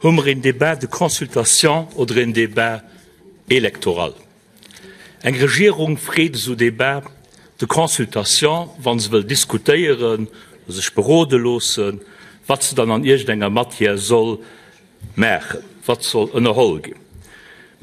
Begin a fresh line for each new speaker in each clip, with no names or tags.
Hu mer een Débat de consultation oder een Débat électoral? Eng Regierung freet esou Débats de consultation, wa se wëll diskutéieren, sech berode loossen, wat se dann an iergendenger Matière soll maachen, wat soll ënnerholl ginn.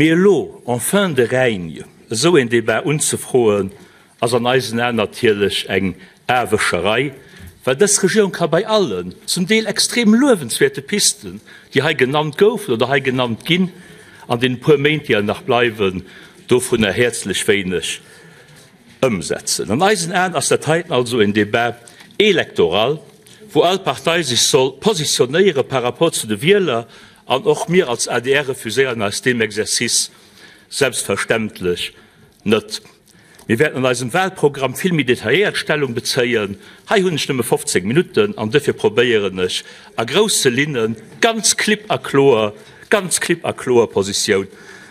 Mee elo en fin de règne esou een Débat unzefroen, ass an eisen Aen natierlech eng Aewëscherei, well dës Regierung ka bei allen, zum Deel extrem luewenswäerte Pisten, déi hei genannt goufen oder hei genannt ginn, an deene puer Méint, déi eis nach bleiwen, dovunner häerzlech wéineg ëmsetzen. An eisen Aen ass dat heiten also en Débat électoral, wou all Partei sech soll positionéiere par rapport zu de Wieler, an och mir als adr refuséieren eis deem Exercice selbstverständlech net. Mir wäerten an eisem Wahlprogramm vill méi detailléiert Stellung bezéien. Hei hunn ech nëmme 15 Minutten an duerfir probéieren ech a grousse Linne ganz klipp a kloer, ganz klipp a kloer Positioun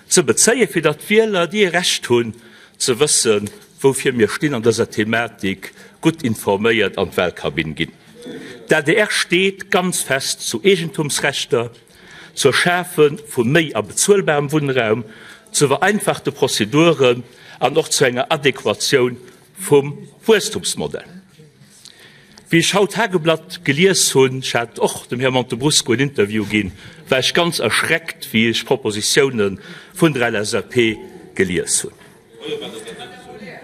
ze bezéien, fir datt d'Wieler, déi e Recht hunn ze wëssen, woufir mir stinn an dëser Thematik, gutt informéiert an d'Wahlkabinn ginn. D'adr steet ganz fest zu Eegentumsrechter. zur Schafe vu méi a bezuelbarem Wunnraum, zu vereinfachte Prozeduren an och zu enger Adequatioun vum Wuesstumsmodell. Wéi ech haut Tageblatt gelies hunn, ech hat och dem Här Montebrusco en Interview ginn, war ech ganz erschreckt, wéi ech d'Propositiounen vun der LSAP gelies hunn.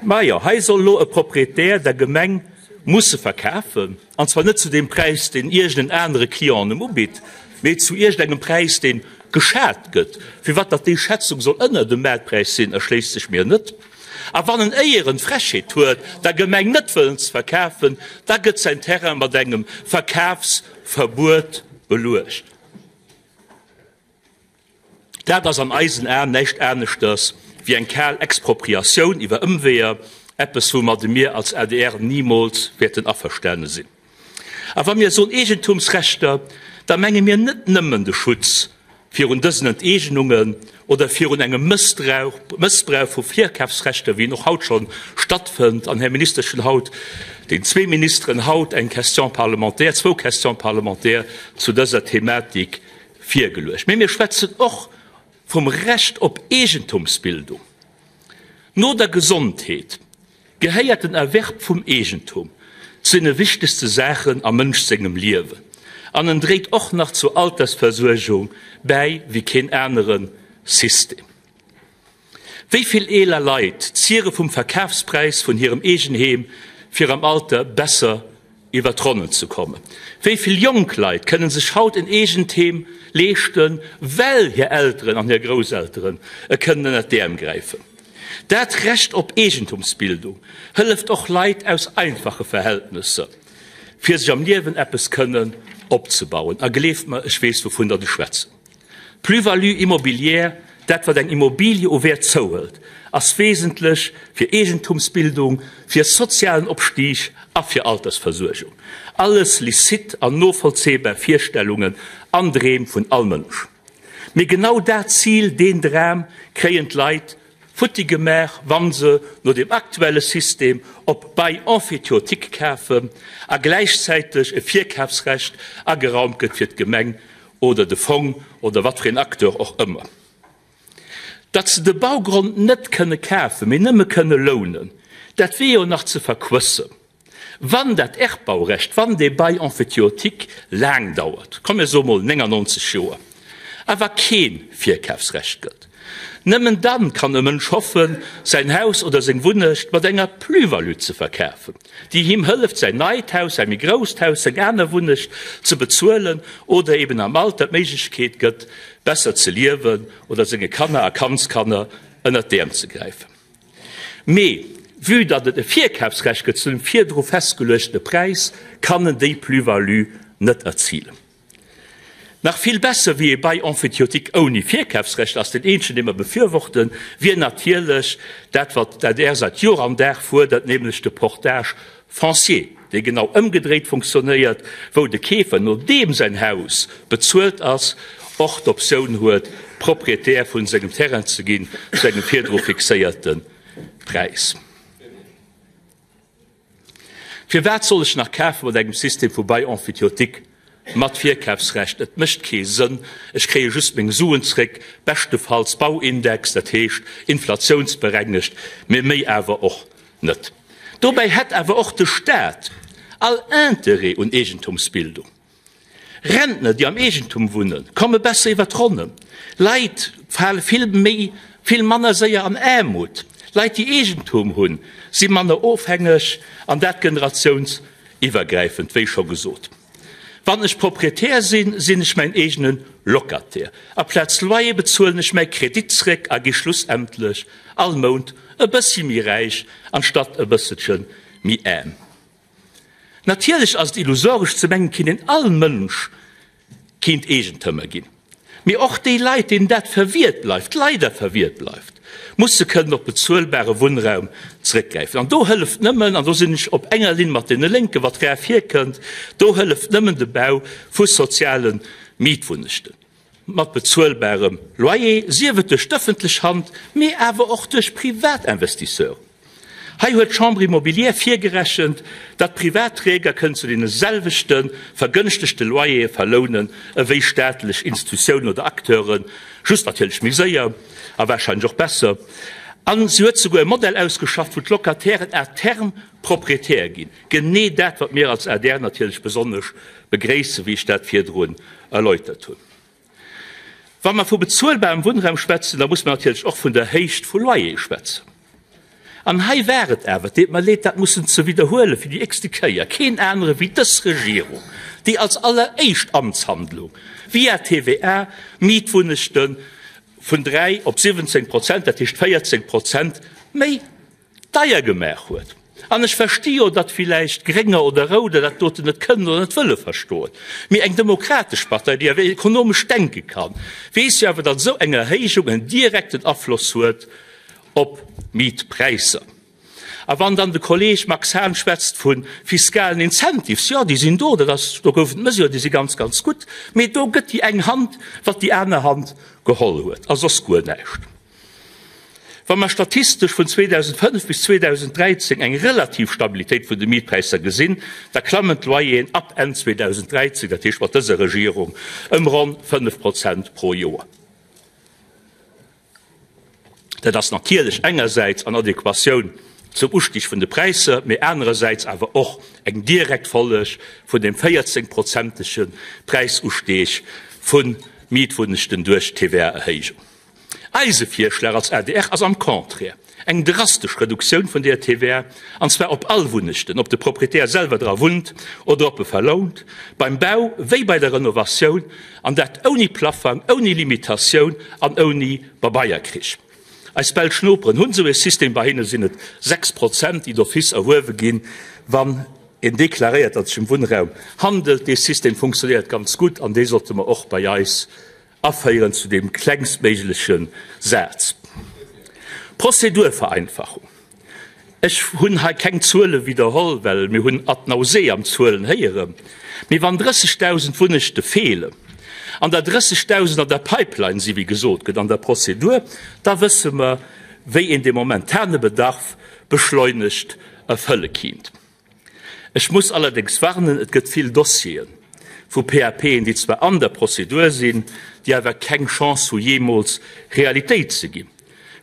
Majo, hei soll elo e Proprietär der Gemeng musse verkafen, an zwar net zu deem Präis, deen iergend en anere Client em ubitt, mee zu iergend engem Präis, dee geschat gëtt. Firwat datt déi Schätzung soll ënner dem Maartpräis sinn, erschléisst sech mir net. A wann en éieren d'Frechheet huet, der Gemeng net wëllen ze verkafen, da gëtt säin Terrain mat engem Verkafsverbuet beluecht. Dat ass an eisen Aen näischt aneschters wéi eng kal Expropriatioun iwwer Ëmweeër, eppes woumadde mir als adr nimools wäerten averstane sinn. A wa mir soen Eegentumsrechter, da menge mir net nëmmen de Schutz virun dësen Enteegenungen oder virun engem Mëssbrauch vu Virkafsrechter, wéi en och haut scho stattfënnt. An, Här Minister, ech hunn haut den zwee Ministeren haut eng Question parlementaire, zwou Questions parlementaires zu dëser Thematik virgeluecht. Mee mir schwätzen och vum Recht op Eegentumsbildung. No der Gesondheet gehéiert den Erwerb vum Eegentum zu deene wichtegste Saachen am Mënsch sengem Liewen an en dréit och nach zur Altersversuergung bäi wéi keen anere System. Wéi vill eeler Leit ziere vum Verkafspräis vun hirem Eegenheem, fir am Alter besser iwwer d'Ronnen ze kommen? Wéi vill jonk Leit kënnen sech haut en eegent Heem leeschten, well hir Elteren an hir Grousselteren e kënnen ënnert d'Äerm gräifen? Dat Recht op Eegentumsbildung hëlleft och Leit aus einfache Verhältnesser, fir sech am Liewen eppes kënnen opzebauen. A gleeft mer, ech weess, wouvun datt ech schwätzen. D'Plus-value immobilière, dat wat eng Immobilie u Wäert zouhëlt, ass wesentlech fir Eegentumsbildung, fir sozialen Opstig a fir Altersversuergung. Alles licite an novollzéibar Virstellungen an Dreem vun all Mënsch. Mee genau dat Zil, deen Dram kréien d'Leit futti gemaach, wa se no dem aktuelle System op Bail emphytéotique kafen a gläichzäiteg e Virkafsrecht ageraumt gëtt fir d'Gemeng oder de Fong oder wat fir een Acteur och ëmmer. Datt se de Baugrond net kënne kafen, mee nëmme kënne lounen, dat wier jo nach ze verquëssen. Wann dat Erbbaurecht, wann dee Bail emphytéotique laang dauert, komm mir soe mol 99 Joer, a wa kee Virkafsrecht gëtt, nëmmen dann kann e Mënsch hoffen, säin Haus oder seng Wunnecht mat enger Plus-value ze verkafen, déi him hëlleft, säin neit Haus, säi méi grousst Haus, seng aner Wunnecht ze bezuelen oder eben am Alter d'Méiglechkeet gëtt, besser ze liewen oder senge Kanner a Kandskanner ënnert d'Äerm ze gräifen. Mee vue datt et e Virkafsrecht gëtt zu dem virdru festgeluechtene Präis, kann en déi Plus-value net erzilen. Nach vill besser wéi e Bail emphytéotique ouni Virkafsrecht ass den eenzegen, dee mer befürworten, wier natierlech dat, wat d'ADR säit Joer an Dag fuerdert, nämlech de Portage foncier, dee genau ëmgedréit funktionéiert, wou de Keefer, nodeem säin Haus bezuelt ass, och d'Optioun huet, Proprietär vun sengem Terrain ze ginn zu engem virdru fixéierte Präis. Firwat soll ech nach kafe mat engem System vu Bail emphytéotique? Mat Virkafsrecht, et mécht kee Sënn, ech kréie just meng Suen zréck, beschtefalls Bauindex, dat heescht inflatiounsberengegt, mee méi awer och net. Dobäi hätt awer och de Staat all Interêt un Eegentumsbildung. Rentner, déi am Eegentum wunnen, komme besser iwwer d'Ronnen. Leit fale vill méi, vill manner séier an Aarmut. Leit, déi Eegentum hunn, si manner ofhängeg, an dat generatiounsiwwergräifend, wéi scho gesot. Wann ech Proprietär sinn, sinn ech mäin eegene Locataire. Aplaz Loyer bezuelen ech mäi Kredit zréck a gi schlussendlech all Mount e bëssi méi räich, anstatt e bësselche méi aarm. Natierlech ass et illusoresch ze mengen, kéint een all Mënsch kéint Eegentëmer ginn. Mee och déi Leit, deenen dat verwiert bleift, leider verwiert bleift, musse kënnen op bezuelbare Wunnraum zréckgräifen. An do hëlleft nëmmen, an do sinn ech op enger Linn mat deene Lénken, wat rar virkënnt, do hëlleft nëmmen de Bau vu soziale Mietwunnechten mat bezuelbarem Loyer, sief et duerch d'ëffentlech Hand, mee awer och duerch privat Investisseuren. Hei huet d'Chambre immobilière virgerechent, datt privat Träger kënnen zu deene selwechte vergënschtegte Loyere verlounen ewéi staatlech Institutiounen oder Acteuren, just natierlech méi séier a warscheinlech och besser. A si huet souguer e Modell ausgeschafft, wou d'Locatairen à terme Propriétaire ginn. Genee dat, wat mir als adr natierlech besonnesch begréissen, wéi ech dat virdrun erläutert hunn. Wa mer vu bezuelbarem Wunnraum schwätzen, da muss mer natierlech och vun der Héicht vu Loyere schwätzen. An hei war et awer, et deet mer leed, dat mussen ze widderhuelen fir déi x-te Kéier, keen anere wéi dës Regierung, déi als alleréischt Amtshandlung via TVA Mietwunnechte vun 3 op 17 Prozent, dat heescht 14 Prozent méi deier gemaach huet. An ech versti jo, datt villäicht Grénger oder Rouder dat doten net kënnen oder net wëlle verstoen. Mee eng demokratesch Partei, déi awer ekonomesch denke kann, weess jo awer, datt esou eng Erhéijung en direkten Afloss huet op d'Mietpräisser. A wann dann de Kolleeg Max Hahn schwätzt vu fiskalen Incentives, jo, déi sinn do, dat ass, do goufen et Mesuren, déi si ganz, ganz gutt, mee do gëtt déi eng Hand, wat déi aner Hand geholl huet, a soss guer näischt. Wa mer statistesch vun 2005 bis 2013 eng relativ Stabilitéit vun de Mietpräisser gesinn, da klammen d'Loyeren ab Enn 2013, dat heescht mat dëser Regierung, ëm ronn 5 Prozent pro Joer. Dat ass natierlech engersäits an Adequatioun zum Ustig vun de Präisser, mee anerersäits awer och eng direkt Folleg vun deem 14 prozentege Präisustieg vu Mietwunnechten duerch d'TVA-Erhéijung. Eise Virschlag als adr ass am Contraire eng drastesch Reduktioun vun deer TVA, an zwar op all Wunnechten, ob de Proprietär selwer dra wunnt oder ob e verlount, beim Bau wéi bei der Renovatioun, an dat ouni Plaffang, ouni Limitatioun an ouni Babeierkrich. Eis belsch Noperen hunn esou ee System, bei hinne sinn et 6 Prozent, déi d'office erhuewe ginn, wann een deklaréiert, datt et sech ëm Wunnraum handelt. Dee System funktionéiert ganz gutt an dee sollte mer och bei eis Aféieren zu deem klengstméigleche Saz. Prozedurvereinfachung. Ech hunn hei keng Zuele widderholl, well mir hunn ad nauseam Zuelen héieren. Mee wann 30.000 Wunnechte feelen an der 30.000 an der Pipeline si wéi gesot gëtt, an der Prozedur, da wësse mer, wéi een dee momentane Bedarf beschleunegt erfëlle kinnt. Ech muss allerdéngs warnen, et gëtt vill Dossiere vu PAPen, déi zwar an der Prozedur sinn, déi awer keng Chance hu jeemools Realitéit ze ginn,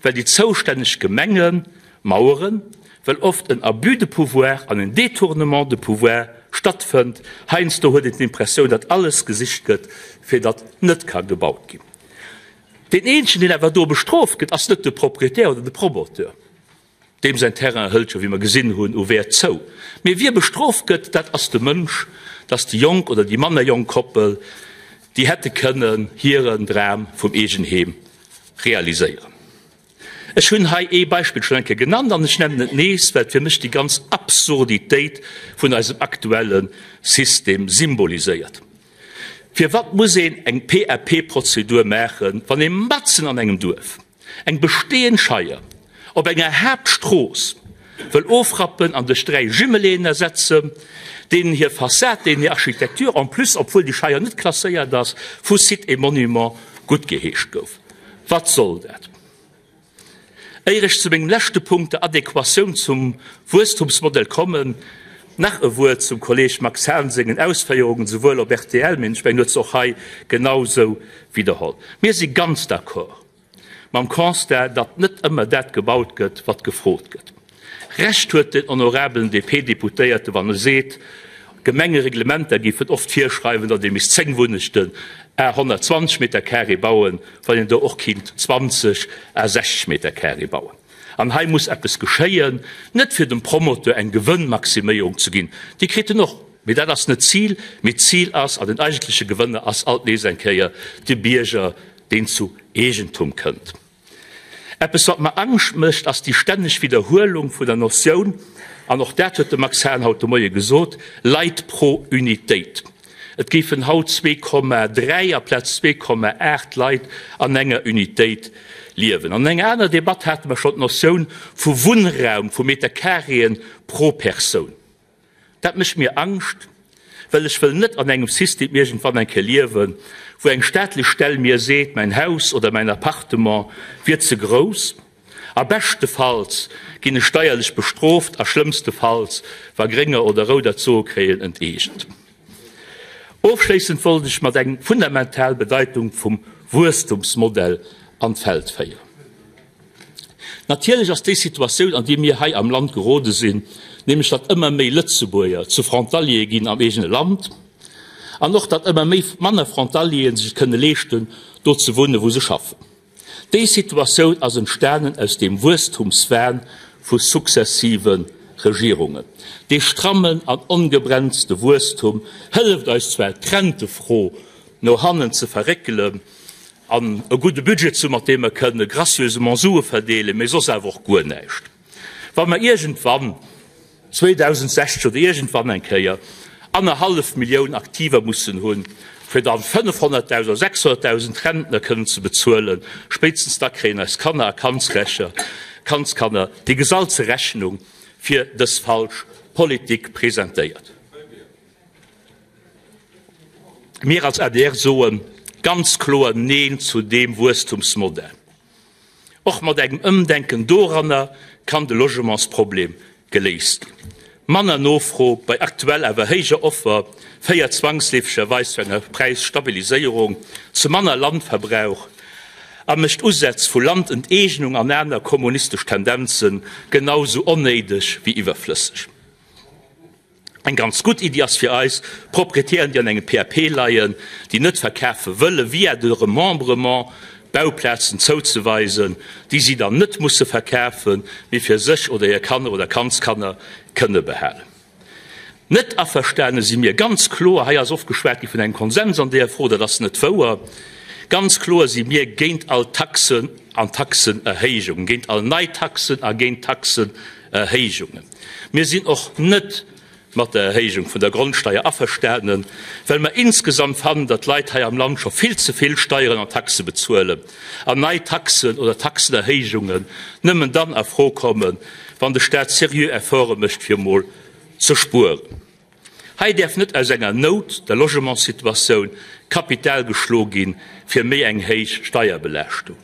well déi zoustänneg Gemenge maueren, well oft en Abus de pouvoir an en Détournement de pouvoir stattfënnt. Heiansdo huet een d'Impressioun, datt alles gesicht gëtt, fir datt net ka gebaut ginn. Deen eenzegen, deen awer do bestrooft gëtt, ass net de Proprietär oder de Promoteur. Deem säin Terrain hëlt jo, wéi mer gesinn hunn, u Wäert zou. Mee wie bestrooft gëtt, dat ass de Mënsch, dat ass déi jonk oder déi manner jonk Koppel, déi hätte kënnen hiren Dram vum Eegenheem realiséieren. Ech hunn hei ee Beispill schonn eng Kéier genannt an ech nennen et nees, well et fir mech déi ganz Absurditéit vun eisem aktuelle System symboliséiert. Firwat muss een eng PAP-Prozedur maachen, wann ee matzen an engem Duerf, eng bestehend Scheier op enger Haaptstrooss wëll ofrappen an duerch 3 Jumeléen ersetzen, deenen hir Fassad, deenen hir Architektur en plus, obwuel déi Scheier net klasséiert ass, vu Sites et Monuments guttgeheescht gouf. Wat soll dat? Éier ech zu mengem leschte Punkt, der Adequatioun zum Wuesstumsmodell kommen, Nach e Wuert zum Kolleeg Max Hahn sengen Ausféierungen, souwuel op rtl, mee ech mengen, en huet se och hei genau sou widderholl. Mir si ganz d'accord mam Constat, datt net ëmmer dat gebaut gëtt, wat gefrot gëtt. Recht huet den honorabelen DP-Deputéierte wann e seet, Gemengereglementer géifen oft virschreiwen, datt ee misst 10 Wunnechten à 120 Meter carré bauen, wann een der och kinnt 20 à 60 Meter carré bauen. An hei muss eppes geschéien, net fir dem Promoteur eng Gewënnmaximéierung ze ginn, déi kritt en och, mee dat ass net d'Zil, mee d'Zil ass, an den eigentleche Gewënner ass alt nees eng Kéier de Bierger, deen zu Eegentum kënnt. Eppes wat mer Angscht mécht, ass déi stänneg Widderhuelung vun der Notioun, an och dat huet de Max Hahn haut de Moie gesot, Leit pro Unitéit. Et géifen haut 2,3 aplaz 2,8 Leit an enger Unitéit liewen. An enger aner Debatt hate mer schonn d'Notioun vu Wunnraum, vu Meterkareeën pro Persoun. Dat mécht mir Angscht, well ech wëll net an engem System iergendwann eng Kéier liewen, wou eng staatlech Stell mir seet, mäin Haus oder mäin Appartement wier ze grouss a beschtefalls ginn ech steierlech bestrooft a schlëmmstefalls, wa Grénger oder Rouder d'Soe kréien, enteegent. Ofschléissend wollt ech mat eng fundamental Bedeitung vum Wuesstumsmodell an d'Feld féieren. Natierlech ass déi Situatioun, an déi mir hei am Land gerode sinn, nämlech datt ëmmer méi Lëtzebuerger zu Frontaliere ginn am eegene Land an och datt ëmmer méi manner Frontalieren sech et kënne leeschten, do ze wunnen, wou se schaffen, déi Situatioun ass entstanen aus deem Wuesstumswahn vu sukzessive Regierungen. Dee strammen an ongebremste Wuesstum hëlleft eis zwar, d'Rentefro no hannen ze verréckelen, An e gudde Budget ze hunn, mat deem mer kënne gracieusement Sue verdeelen, mee soss awer och guer näischt. Wa mer iergendwann, 2060 oder iergendwann eng Kéier, annerhallef Millioun Aktiver mussen hunn, fir dann 500.000 oder 600.000 Rentner kënnen ze bezuelen, spéitstens da kréien eis Kanner a Kandsrecher, Kandskanner déi gesalze Rechnung fir dës falsch Politik presentéiert. Mir als adr soe ganz kloer Neen zu deem Wuesstumsmodell. Och mat engem Ëmdenken doranner kann de Logementsproblem geléist ginn. Manner Nofro bei aktuell awer héijer Offer féiert zwangsleefegerweis zu enger Präisstabiliséierung, zu manner Landverbrauch a mécht Usätz vu Landenteegnung an aner kommunistesch Tendenze genau sou onnéideg wéi iwwerflësseg. Eng ganz gutt Iddi ass fir eis, Proprietären, déi an engem PAP leien, déi net verkafe wëllen, via de Remembrement Bauplazen zouzeweisen, déi si dann net musse verkafen, mee fir sech oder hir Kanner oder Kandskanner kënne behalen. Net averstane si mir ganz kloer, hei ass oft geschwat gi vun engem Konsens an deeër Fro, dat ass net wouer, ganz kloer si mir géint all Taxen an Taxenerhéijungen, géint all nei Taxen a géint Taxenerhéijungen. Mir sinn och net mat der Erhéijung vun der Grondsteier averstanen, well mer insgesamt fannen, datt d'Leit hei am Land scho vill ze vill Steieren an Taxe bezuelen an nei Taxen oder Taxenerhéijungen nëmmen dann a Fro kommen, wann de Staat seriö Efforte mécht, fir emol ze spueren. Hei däerf net aus enger Nout, der Logementssituatioun, Kapital geschlo ginn fir méi eng héich Steierbelaaschtung.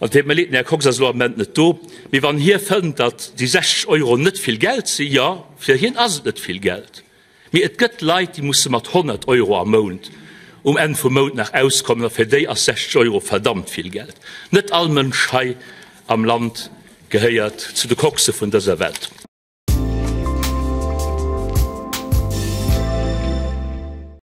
An et deet mir leed, den Här Kox ass elo am Moment net do, mee wann hie fënnt, datt déi 60 Euro net vill Geld sinn, jo, fir hien ass et net vill Geld, mee et gëtt Leit, déi musse mat 100 Euro am Mount um Enn vum Mount nach auskommen, a fir déi ass 60 Euro verdammt vill Geld. Net all Mënsch hei am Land gehéiert zu de Coxe vun dëser Welt.